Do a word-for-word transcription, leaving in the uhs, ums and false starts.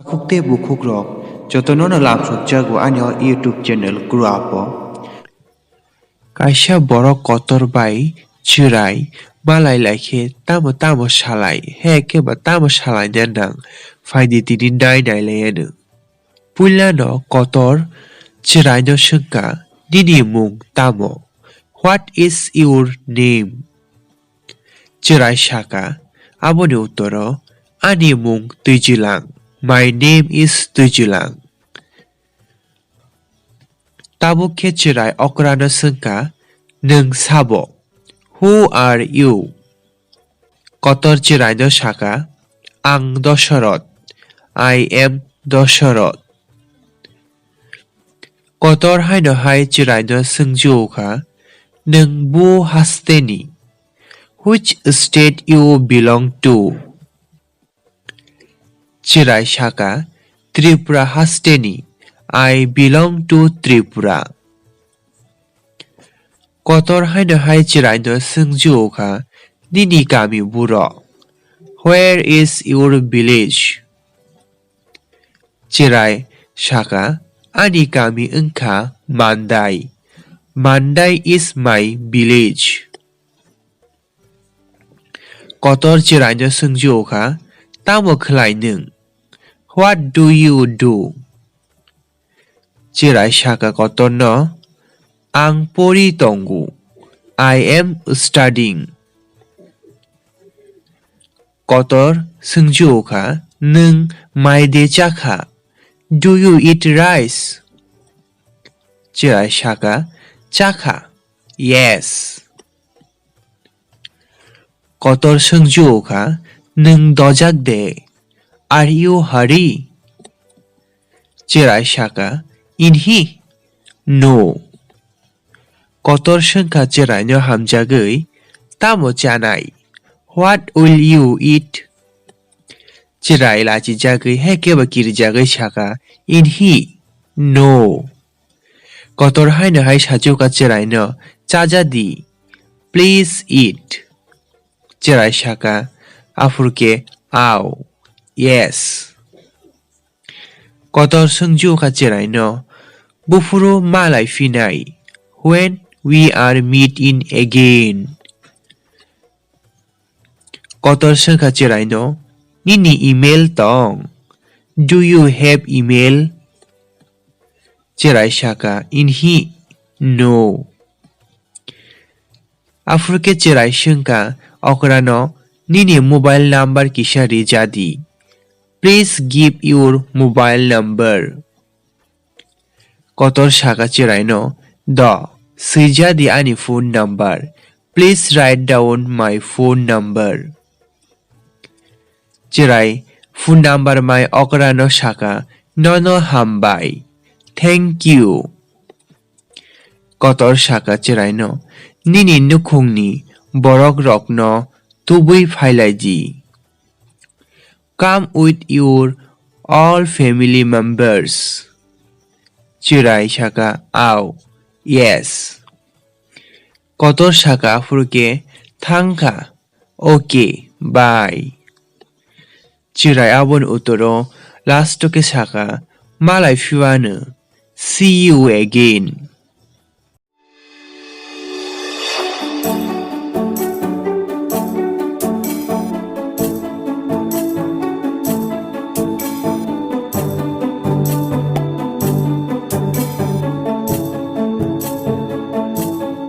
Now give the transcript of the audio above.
Khuk tei bukhuk rok jotono no lamsokjago ani o YouTube channel Grow Up o. Kaisa borok kotor bai chwrai malai lai khe tamo tamo salai, he khe ba tamo salai de nang, phai di tini nai nai lai anw. Puila no kotor chwrai no swngkha, "Nini mung tamo? What is your name?" Chwrai sakha, aboni uttoro, "Ani mung Twijilang. My name is Twijilang." Tabuk khe chwrai okra no swngkha, "Nwng sabo? Who are you?" Kotor chwrai no sakha, "Ang Dosoroth. I am Dosoroth." Kotor haino hai chwrai no swngju kha, "Nwng bu haste ni? Which state you belong to?" Chwrai sakha, "Tripura haste ni. I belong to Tripura." Kotor haino hai chwrai no swngju kha, "Nini kami buro? Where is your village?" Chwrai sakha, "Ani kami wngkha Mandai. Mandai is my village." Kotor chwrai no swngju kha, "Tamo khlai nwng? What do you do?" Chwrai sakha kotor no, "Ang pori tongo. I am studying." Kotor swngju kha, "Nwng mai de chakha? Do you eat rice?" Chwrai sakha, "Chakha. Yes." Kotor swngju kha, "Nwng dojak de? Are you hurry?" Chwrai sakha, "Inhi, no." Kotor swngkha chwraino hamjagwi, "Tamo chanai? What will you eat?" Chwrai lachijagwi hai kebo kirijagwi sakha, "Inhi, no." Kotor haino hai sajwkha chwraino, "Chajadi, please eat." Chwrai sakha, aphuru khe, "Ao, yes." Kotor swngjukha chwraino, "Buphuru malai phinai? When we are meeting again?" Kotor swngkha chwraino, "Nini email tong? Do you have email?" Chwrai sakha, "Inhi, no." Aphuru khe chwrai swngkha okrano, "Nini mobile number kisa rijadi. Please give your mobile number." Kotor sakha chwraino, "Do, swijadi ani phone number. Please write down my phone number." Chwrai phone number mai okrano sakha, "Nono hambai. Thank you." Kotor sakha chwraino, "Nini nukhungni borokrokno tubui phailaidi. Come with your all family members." Chwrai sakha, "Ao, yes." Kotor sakha, aphuru khe, "Thangkha. Okay, bye." Chwrai aboni utoro last o khe sakha, "Malai phiwano, see you again."